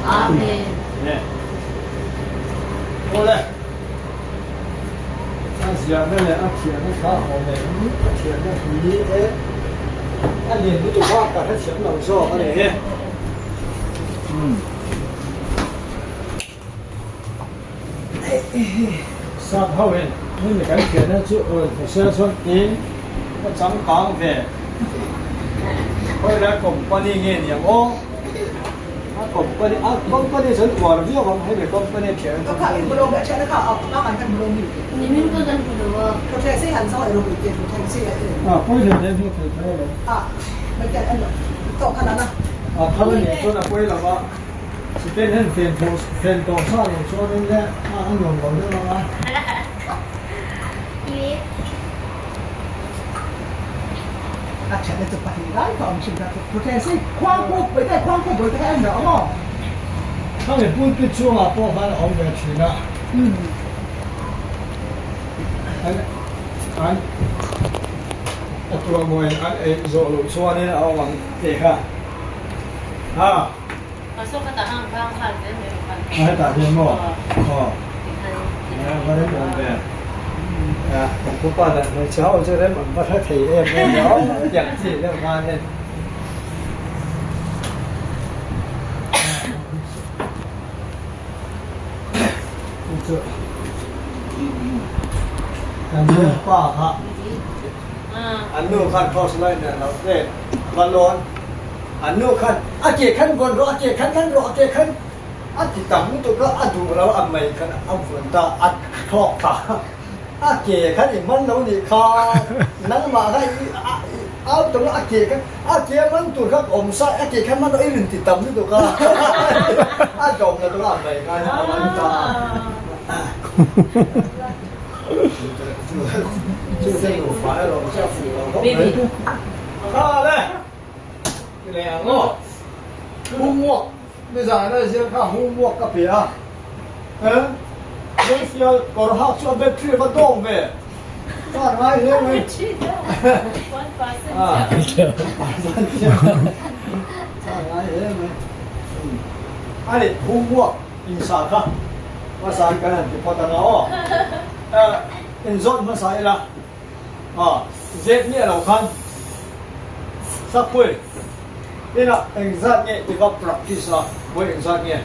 ອາເມນ. ເນາະ ໂອ້ ລະ ອາ ສຽງນັ້ນແຫຼະ ອາ ຂຽນໃຫ້ຂ້າຂອງແມ່ ອາ ຂຽນນະ ດີເອ ອັນນີ້ມີຢູ່ພາກການໃຫ້ສຽງເຫຼົ່າຊອກ ອັນນີ້ ອືມ. ສາມເຮົາເຫັນ ນີ້ມີການຂຽນນະ ຊື່ ເອີ ປະຊາຊົນເອງ ປະຈຳກາງແທ້ ຂ້ອຍລະ company ເງຍນຫຍັງ ໂອ້ company ອາ company ສັນຕົວລະ ວຽກຫວັງໃຫ້ເປັນ company ຂຽນ Ka, ka, ເອີ ໂປຣແທສຊິ ຫັນຊອກ ໂປຣແທສຊິ ອາ ໂປຣແທສຊິ ອາ ມັນແກ່ອັນໂຕຂະໜາດນະ ອາ ຖ້າມັນເປັນໂຕນະ ໂປຣແທສຊິ ລະວ່າ ສະເປັນເຫັນເຟນໂທ ເຟນໂຕຊາລົງໂຊໜຶ່ງແລະ ມາອັນນອນເວົ້າເລື່ອງວ່າ ອາຈານຈະປະຕິໄດ້ຄວາມຄິດນະ ໂປຣແທສຊິ ຄວາມຮູ້ໄປໄດ້ ຄວາມຮູ້ໄປໄດ້ອັນດຽວເນາະ ເຮົາເປັນຜູ້ປິດຊ່ວງອາ ພວກມັນເອົາແບບຊີ້ນະ ອືມ ອັນ ອັນ ອາ ຕົວມວຍ ອັນ ເອ ໂຊໂລ ຊ່ວງນີ້ເອົາຫວັງເຕະ ອາ Pasok ka tahang bang kan, eh, meron ka. Ay, tabi mo. Oo. Oh. Tingnan, tingnan. Ay, meron mo, be. Ah, ang kupa na, may siya, o, siya rin, ang mata kay, eh, may, oh, yang si, yung kanin. Ito. Ang pa, ha? ອາ ອະນຸຄັນ ຂອງສະໄລແນນເຮົາເດ້ ບາໂລນ ອະນຸຄັນ ອາເກຄັນ ບອນໂຣ ອາເກຄັນ ນັ້ນໂຣ ອາເກຄັນ ອາຕິຕຳ ຕຸກະ ອະດູລາວ ອາໄມຄັນ ອາເວີນຕາ ອາທອກຕາ ອາເກຄັນ ອີມັນໂລນິຄາ ນັງມາໄດ້ ອາ ອາ ອາ ຕະລະ ອາເກຄັນ ອາເກມັນຕຸລະ ອອມຊາ ອາເກຄັນ ມັນອີລິນຕິຕຳ ຕຸກະ ອາດອມ ອາຕະລະ ອາໄມຄັນ ອາເວີນຕາ Baby. Kale. Kile ango. Homework. Bisa na siya ka homework ka pia. Eh? Yes, ya, kor hak so battery ba dong be. Sa ngai he me. One percent. Ah. Sa ngai he me. Ani, homework. ອິງສາກະ ພາສາອັງກິດ ທີ່ພໍ່ຕານາ ເອີ ເອັນຈອຍ ພາສາອີລາ ອາ ເຈັດເນຍ ເຫຼົ່າຄັນ ສັກປຸຍ ອີລາ ເອັງຈາດເນຍ ອີວາ practice ອາ ໂອຍ ເອັງຈາດເນຍ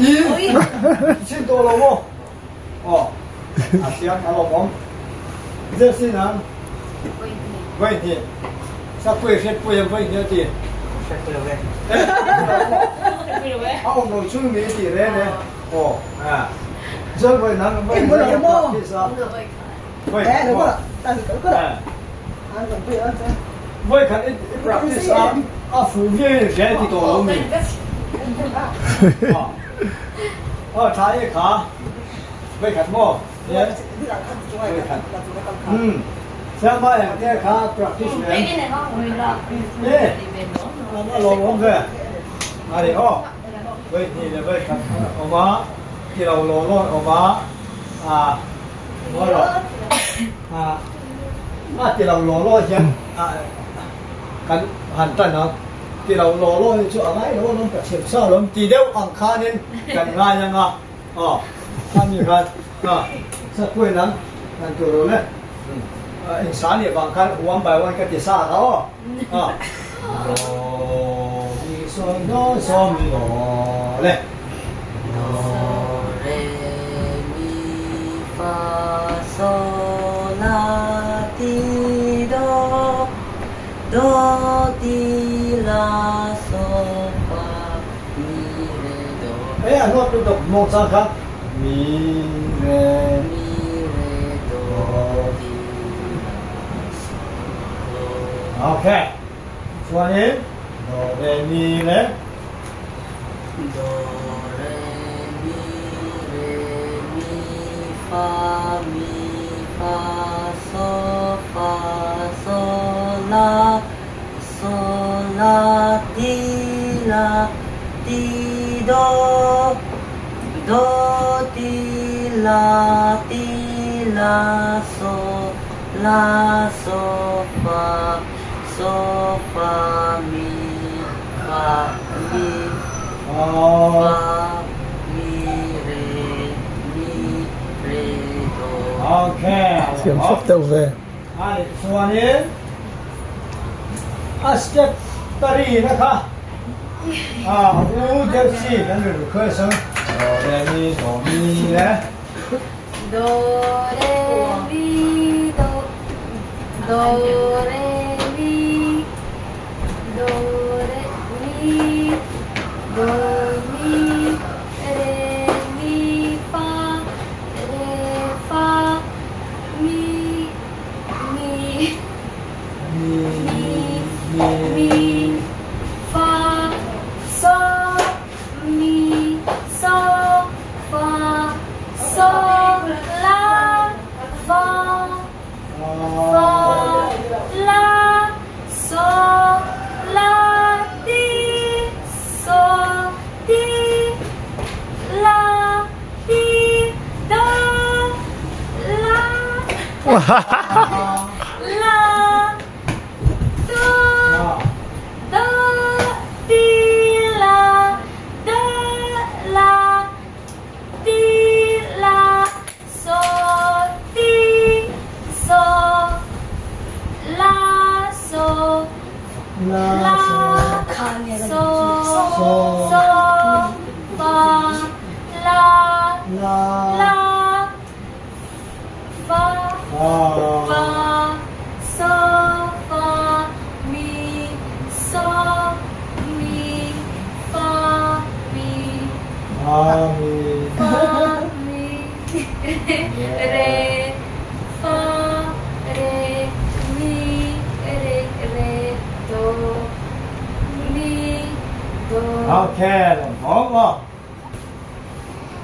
ອີ ຊິນໂຕລາວ ອໍ ອາຊຽນ ອາລອງ ເຈັດຊິນນາ ໄວເນຍ ສັກປຸຍ ເຈັດປຸຍ ໄວເນຍ ຕິ ເຈັດປຸຍ ໄວ ອາ ໂນ ຊຸນ ມີ ຕິ ເຣ ເນ ອໍ ອາ ເຈັດໄວນັ້ນ ໄວ practice ອາ ໄວ ອາ ໄວຄັນ practice ອາ ອາ ຟູເວ ແກ ຕິ ໂຕ ມີ ອໍ ອາ ທາຍ ເອ ຂາ ໄວຄັນ ມໍ ເນ ໄວຄັນ ອືມ ສະບາຍ ແກ ຂາ practice ແລ້ວ ເອ ອາ ມາລອງ ອອກ ເດີ ອາ ເດ ອອກ ໄວ ນີ້ ໄວຄັນ ອອກມາ ທີ່ລາວລໍ ອອກມາ ອາ ບໍ່ລອ ອາ ອາ ທີ່ລາວລໍ ຮຽນ ອາ ກັນ ຫັນຕັນເນາະ ທີ່ລາວລໍ ຮຽນ ອາໄລ ລາວ ລາວ ກະ ເຊບຊາ ລາວ ທີ່ດຽວ ອັງຄານ ນີ້ ກັນງ່າຍຍັງ ອາ ອໍ ອັນນີ້ ຄັນ ອາ ສະກຸຍ ນັ້ນ ນັ້ນ ໂຕ ໂລ ເນ ອືມ ອາ ອິນຊານ ນີ້ ບາງຄັນ ຮວມ ໄປ ວັນ ກະ ຕິ ຊາ ເຂົາ ອາ ໂດ ມີ ໂຊ ໂດ ໂຊ ມີ ໂດ ເລ ໂດ ເຣ ມີ ຟາ ໂຊ ລາ ຕິ ໂດ ໂດ ຕິ ລາ ໂຊ ຟາ ມີ ເຣ ໂດ ເອ ອາ ໂນດ ໂດ ໂດ ໂມງ ຊາ ຄະ ມີ ເຣ ມີ ເຣ ໂດ ໂດ ຕິ ລາ ໂຊ ໂອເຄ ສ່ວນນີ້ ໂດ ເຣ ມີ ເຣ ໂດ ເຣ ມີ ເຣ ມີ ຟາ ມີ ຟາ ໂຊ ຟາ ໂຊ ລາ ໂຊ ລາ ຕິ ລາ ຕິ ໂດ ໂດ ຕິ ລາ ຕິ ລາ ໂຊ ລາ ໂຊ ຟາ ໂຊ ຟາ ມີ າ ມີ ໂອ້ ຟາ ມີ ເຣ ມີ ເຣ ໂດ. ໂອເຄ ສຽງຊອບແຕ່ແວ ອາ ສ່ວນນີ້ ອາ ສະເຕັບຕາລີນະຄະ ອາ ອູ ເຈັດສີ່ ນັ້ນຄືເຄີຍເຊິ່ງ ໂດ ເຣ ມີ ໂດ ມີ ແລະ ໂດ ເຣ ມີ ໂດ ໂດ ເຣ ມີ ໂດ ເຣ ມີ ໂດ ມີ ເຣ ມີ ຟາ ເຣ ຟາ ມີ ມີ ມີ ມີ ມີ ມີ ຟາ ໂຊ ມີ ໂຊ ຟາ ໂຊ ລາ ຟາ ຟາ ລາ ໂຊ ລາ ຕີ ໂຊ ຕີ ລາ ຕີ ໂດ ລາ ລາ ໂດ ໂດ ຕີ ລາ ໂດ ລາ ຕີ ລາ ໂຊ ຕີ ໂຊ ລາ ໂຊ ລາ ລາ ໂຊ ໂຊ ໂຊ ຟາ ລາ ລາ ລາ ຟາ ຟາ ຟາ ໂຊ ຟາ ມີ ໂຊ ມີ ຟາ ມີ ຟາ ມີ ຟາ ມີ ເຣ ເຣ ຟາ ເຣ ມີ ເຣ ເຣ ໂດ ມີ ໂດ. ໂອເຄ ລອງ ລອງ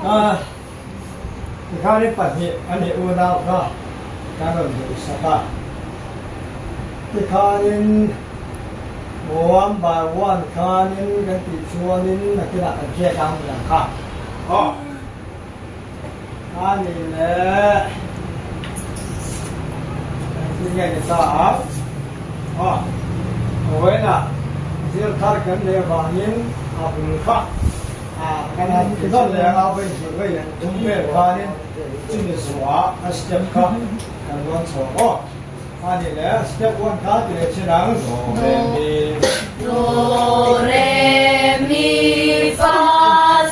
ອາ ທີ່ຂ້າໄດ້ປັດເຫດ ອັນນີ້ ອູນາວ ເນາະ ການເບິ່ງເຫັນສະພາບ ທີ່ຂ້າເຫັນ ໂອວາມ ບາວວານ ຄານິນ ກັນຕິ ຊວນິນ ນັກກິລາ ກັນເຄຍ ຕາມຫຼັງຄາ ອໍ ອັນນີ້ແຫຼະ ທີ່ແມ່ນຕາ ອໍ ໂອເວນາ ຊິລະທັດ ກັນເລວານິນ ອາບຸນຄາ ອາ ກັນ ອາ ທີ່ຕົ້ນແລງ ອາ ເປັນສຸໄວ ທຸມເມວານິນ ຈິນເນສວາ ອາສເຕັບຄາ ກັນວັນສອງ ອໍ ອັນນີ້ແຫຼະ ສະເຕັບວັນຄາ ທີ່ເຮັດຊິໜັງ ໂດ ເຣ ມີ ໂດ ເຣ ມີ ຟາ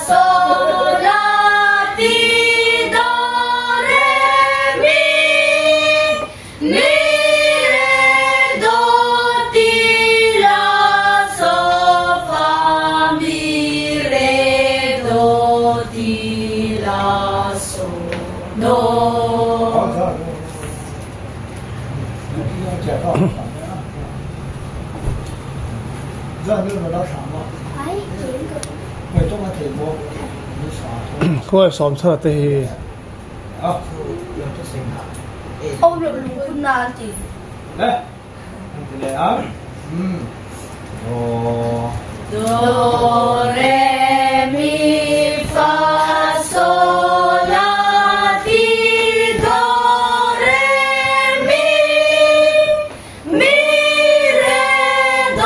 ໂຊ ລາ ຕີ ໂດ ເຣ ມີ ມີ ເຣ ໂດ ຕີ ລາ ໂຊ ຟາ ມີ ເຣ ໂດ ຕີ ລາ ໂຊ ໂດ. ໂອ້ຍ ຊ້ອມເທີດເດ. ເອົາ ເລີ່ມຈາກເສັງຫາ ເອົາ ເລີ່ມນານຕິ ເດ້. ອືມ ໂດ ໂດ ເຣ ມີ ຟາ ໂຊ ລາ ຕີ ໂດ ເຣ ມີ ມີ ເຣ ໂດ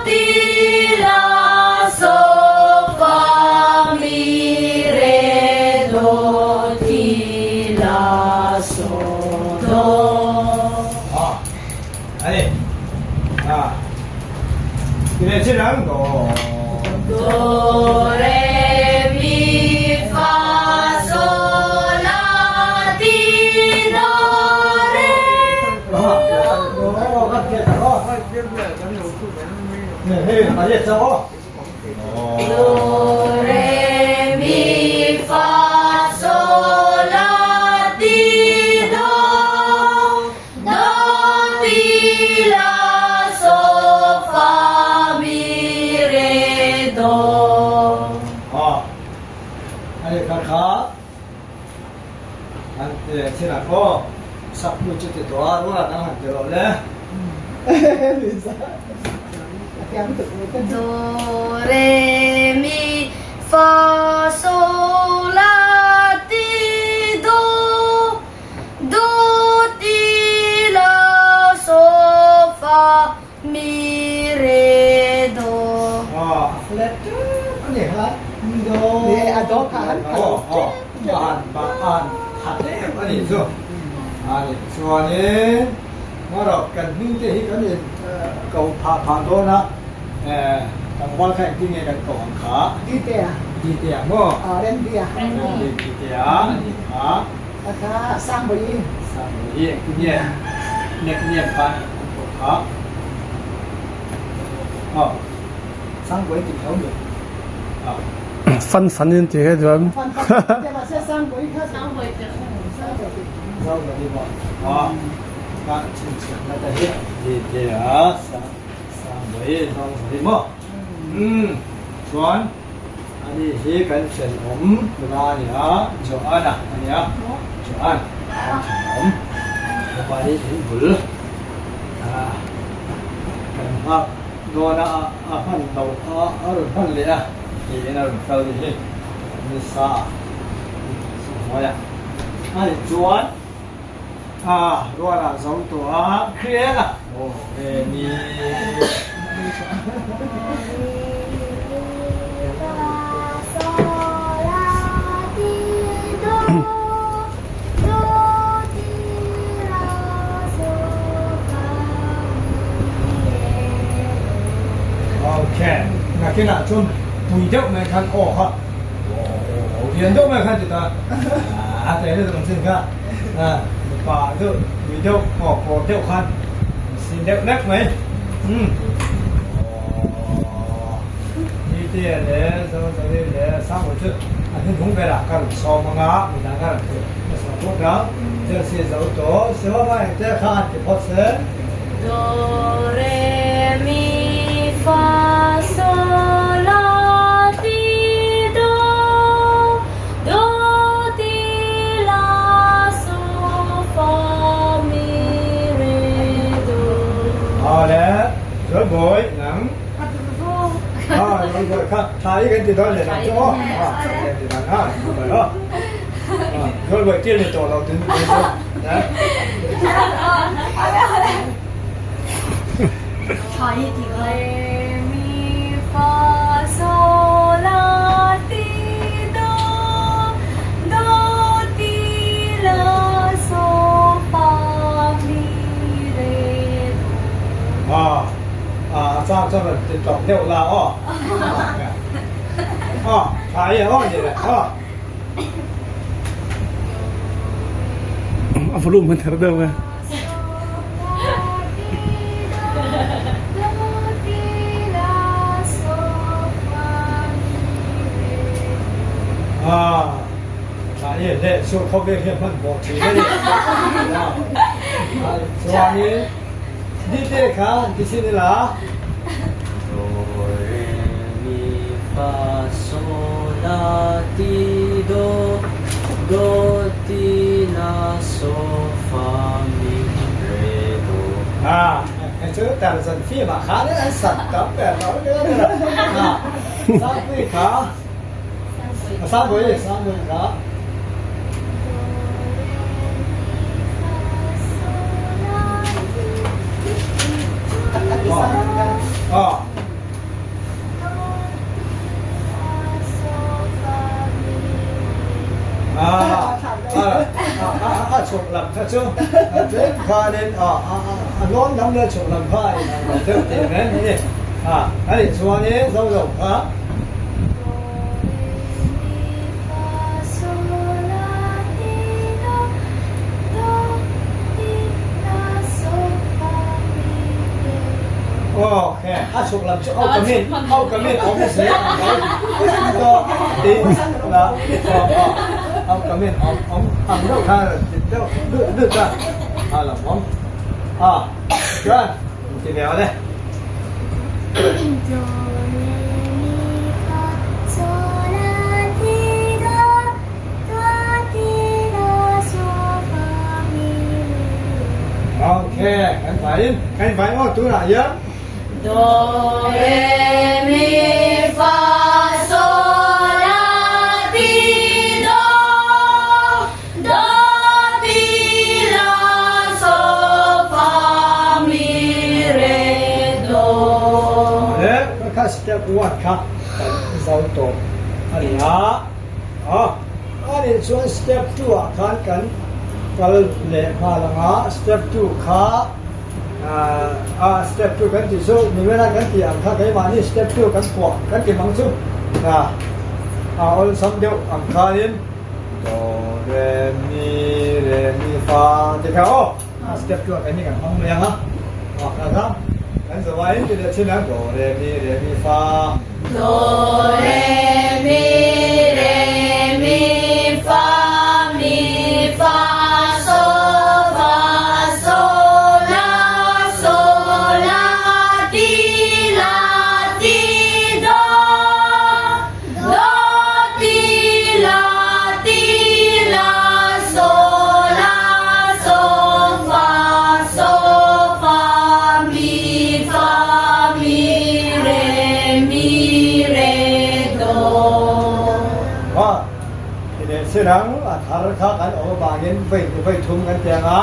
ຕີ ລາ ໂຊ ຟາ ມີ ເຣ ໂດ ຕີ ລາ ໂຊ ໂດ. ອາ ອັນນີ້ ອາ ທີ່ເປັນຊື່ນຳ ໂດ ໂດ ເຣ ມີ ຟາ ໂຊ ລາ ຕີ ໂດ ເຣ ໂດ ເຮີ ມາເຮັດຊະ ໂດ ເຣ ມີ ຟາ ໂຊ ລາ ຕີ ໂດ ໂດ ຕີ ລາ ໂຊ ຟາ ມີ ເຣ ໂດ. ອໍ ອັນນີ້ຄັກໆ ອັນເຕ ຊິລະ ໂອ ສັບມື ຈິດຕິ ໂຕ ອາ ໂຕ ລະ ນະ ຫັນ ເຕ ໂລ ແລະ ໂດ ເຣ ມີ ຟາ ໂຊ ລາ ຕີ ໂດ ໂດ ຕີ ລາ ໂຊ ຟາ ມີ ເຣ ໂດ. ໂດ ນີ້ອາດອກກະຫັນ ໂອ້ ໂອ້ ອ່ານ ອ່ານ ຄັກແທ້ ອັນນີ້ ໂຊ ອັນນີ້ ສ່ວນນີ້ ມາລອກກັນ ນີ້ ເຮັດອັນນີ້ ເອີ ເກົາພາ ພາໂດນະ ເອີ ກາງວັນແຂ່ງທີ່ນີ້ກັນກ່ອນຂາ ດີເຕຍ ດີເຕຍ ບໍ່ ເອີ ເຣນເດຍ ເຣນເດຍ ດີເຕຍ ອັນນີ້ຂາ ລະກະ ຊາງບໍອີ ຊາງບໍອີ ທີ່ນີ້ ເນັກຮຽນຂາ ຂາ ອໍ ຊາງບໍອີກິນເຂົ້າເດີ ຟັນ ຟັນຍັງຕິເຮັດຢູ່ ຟັນ ຟັນ ແຕ່ວ່າຊາງບໍອີ ຊາງບໍອີ ຊາງບໍອີ ຊາງບໍອີ ອໍ ກະຊິນເສຍງ ລະກະເຮັດ ດີເຕຍ ຊາງ ຊາງບໍອີ ຊາງບໍອີ ບໍ່ ອືມ ສ່ວນ ອັນນີ້ເຮັດກັນເສັ້ນອອມ ເວລານີ້ ໂຈອານນາ ອັນນີ້ ໂຈອານນາ ເສັ້ນອອມ ລະບາດນີ້ເຫັນບຸນ ອາ ກັນພາກ ໂດນາ ອາ ອາພັນເຕົາ ອາ ອາລຸນພັນເລຍ ເອ ອາລຸນເຕົານີ້ ມີຊາ ສອງຮ້ອຍ ອາ ອັນນີ້ຈວນ ອາ ໂດນາ ສອງໂຕ ອາ ຄຣີເອລາ ໂອເຄ ມີ ໂອເຄ ນັກກິລາຊົນ ປຸຍເດີກແມ່ນຄັນ ໂອ້ ໂອ້ ໂອ້ ໂອ້ ວຽນເດີກແມ່ນຄັນ ອາ ແຕ່ເລື່ອງມັນເຊັ່ນກັນ ອາ ປາເດີກ ປຸຍເດີກ ອອກ ໂກເດີກຄັນ ຊິເດັກແນັກໄໝ ອືມ ດີເຕຍເດ ສະຫວັດດີເດ ສາມຄົນຊື່ ອັນນີ້ຫຸງໄປລະ ກັນສອງມາງາ ມີນາງກັນ ສອງຄົນນະ ເຈົ້າຊິເຈົ້າໂຕ ເສວາມາແຕ່ຄານທີ່ພໍເສ ໂດ ເຣ ມີ ຟາ ໂຊ ລາ ທີ ໂດ ໂດ ທີ ລາ ໂຊ ຟາ ມີ ເຣ ໂດ ເອົາແລ້ວ ໂດຍ ໂດຍ ໜັງ ອ່າ ໂດຍ ໂດຍ ຄັບ ຖ່າຍກັນຕິດຕໍ່ເລີຍ ຖ່າຍກັນຕິດຕໍ່ເລີຍ ອ່າ ໂດຍ ໂດຍ ຕິດຕໍ່ເລີຍ ອ່າ ໂດຍ ໂດຍ ຕິດຕໍ່ເລີຍ ເອົາແລ້ວ ເອົາແລ້ວ ເຣ ມີ ຟາ ໂຊ ລາ ທີ ໂດ ໂດ ທີ ລາ ໂຊ ຟາ ມີ ເຣ ໂດ ອາ ອາ ອາຈານ ຈານຕິດຕໍ່ແນວລາວ ອໍ ອໍ ຖ່າຍ ອໍ ນີ້ແຫຼະ ອໍ ເອົາວໍລຸມມັນເທີເດີມ ອ່າ ອັນນີ້ແຫຼະ ຊ່ວງເຂົາວຽກເຮັດມັນບໍ່ຖືກເດ້ ອ່າ ຊ່ວງນີ້ ດີເດຄາ ທີ່ຊິນີ້ລະ ໂດ ເຣ ມີ ຟາ ໂຊ ລາ ທີ ໂດ ໂດ ທີ ລາ ໂຊ ຟາ ມີ ເຣ ໂດ ອ່າ ໃຫ້ເຈີແຕ່ລະສັນຟີມາຄາເດ້ ສັນຕຳແບບເຮົາເດີ ອ່າ ສາມປີຄາ ສາມ ສາມ ສາມ ອໍ ອ່າ ອ່າ ອ່າ ອ່າ ໂຊກລາບ ອ່າ ໂຊກ ອ່າ ເປັນພາເນນ ອ່າ ອ່າ ອ່າ ອ່າ ນອນນຳເດີ ໂຊກລາບພາ ອ່າ ເຕີມເຕັມແມ່ນນີ້ ອ່າ ອັນນີ້ສ່ວນນີ້ເຈົ້າ ເຈົ້າ ອ່າ ໂອເຄ ອາ ສຸກລຳ ເອົາກະເມັນ ເອົາກະເມັນອອກເສຍ ເອົາກະເມັນອອກ ເອົາກະເມັນອອກ ເອົາ ເອົາເດີ ເດີ ເດີ ເດີ ອາ ລະ ອາ ຈານ ຊິແນວເດ້ ໂດ ເຣ ມີ ຟາ ໂຊ ລາ ທີ ໂດ ໂດ ທີ ລາ ໂຊ ຟາ ມີ ເຣ ໂອເຄ ກັນໄປ ກັນໄປ ໂອ້ ຕູລະ ເຢີ ໂດ ເຣ ມີ ຟາ ໂຊ ລາ ທີ ໂດ ໂດ ທີ ລາ ໂຊ ຟາ ມີ ເຣ ໂດ ເອີ ຂ້າຊິຈະອວດຄັບ ເຈົ້າໂຕ ອັນນີ້ລະ ອໍ ອັນນີ້ສ່ວນສະເຕັບທູ ອາຄານກັນ ກັນແລະມາລະງາ ສະເຕັບທູ ຄາ ອາ ອາ ສະເຕັບທູ ກັນທີ່ສຸ ມີເວລາກັນທີ່ອັງຄາໄກມານີ້ ສະເຕັບທູ ກັນກວ່າ ກັນທີ່ມັງສຸ ອາ ອາ ໂອນຊຳເດວ ອັງຄາລິນ ໂດ ເຣ ມີ ເຣ ມີ ຟາ ທີ່ເຂົາ ອາ ສະເຕັບຈົວກັນນີ້ກັນ ຟັງເລື່ອງນະ ອອກນະຄັບ ກັນສະບາຍ ເປັນເລື່ອງເຊັ່ນນັ້ນ ໂດ ເຣ ມີ ເຣ ມີ ຟາ ໂດ ເຣ ມີ ເຣ ມີ ຟາ ມີ ຟາ ໂຊ ຟາ ໂຊ ລາ ໂຊ ລາ ຕີ ລາ ຕີ ໂດ ໂດ ຕີ ລາ ຕີ ລາ ໂຊ ລາ ໂຊ ຟາ ໂຊ ຟາ ມີ ຟາ ມີ ເຣ ມີ ເຣ ໂດ ວ່າ ເດ ເຊ ດັງ ອາ ທາ ຣະ ຄະ ກັນ ອອກມາບາງເຫັນ ໄປ ໄປທຸມກັນແຕ່ງ ອາ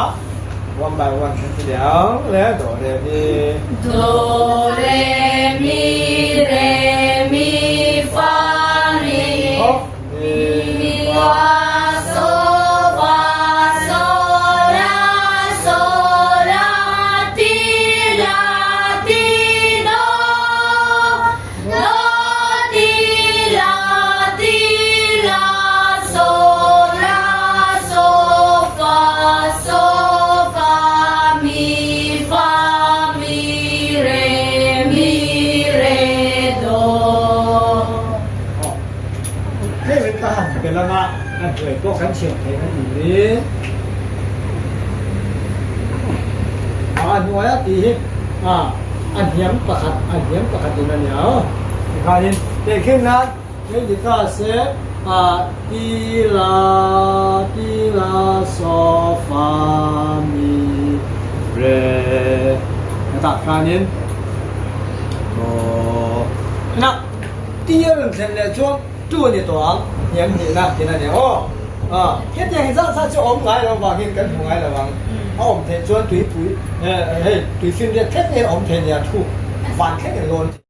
ວັນບາຍວັນ ເປັນທີ່ແລ້ວ ແລະ ໂດ ເຣ ມີ ໂດ ເຣ ມີ ເຣ ມີ ຟາ ມີ ມີ ມີ ວາ ໂຊ ວາ ໂຊ ລາ ໂຊ ລາ ຕີ ລາ ຕີ ໂດ ໂດ ຕີ ລາ ຕີ ລາ ໂຊ ລາ ໂຊ ຟາ ໂຊ ຟາ ມີ ຟາ ມີ ເຣ ມີ ເຣ ໂດ. ເພງເປັນທະຫານເປັນລະນະ ອັນເຄີຍກໍກັນສຽງເພງອັນນີ້ ອາ ອັນຫົວຕີ ອາ ອັນຫຽມປະຂັດ ອັນຫຽມປະຂັດຢູ່ນັ້ນແຫຼ້ວ ຄາວນີ້ເປັນຂຶ້ນນະ ເປັນກິຕາເຊ ອາ ຕີ ລາ ຕີ ລາ ຊໍ ຟາ ມີ ເຣ ນະຕາຄານິນ ໂດ ນະ ຕີ ເປັນເສັ້ນແລະຊ່ວງ ຈູນີ້ຕົວຫຽມນີ້ນະ ທີ່ນັ້ນນີ້ ໂອ້ ເຮັດຫຍັງໃຫ້ຊາຊາຈະອົມງາຍລະວັງ ເຮັດກັນຫູງາຍລະວັງ ອືມ ເອົາອົມແທນຊວນຕຸຍປຸຍ ເອີ ເຮີ້ຍ ຕຸຍຟິນເດດເທັດເຮັດອົມແທນຍາທູບານແຂງໂລນ.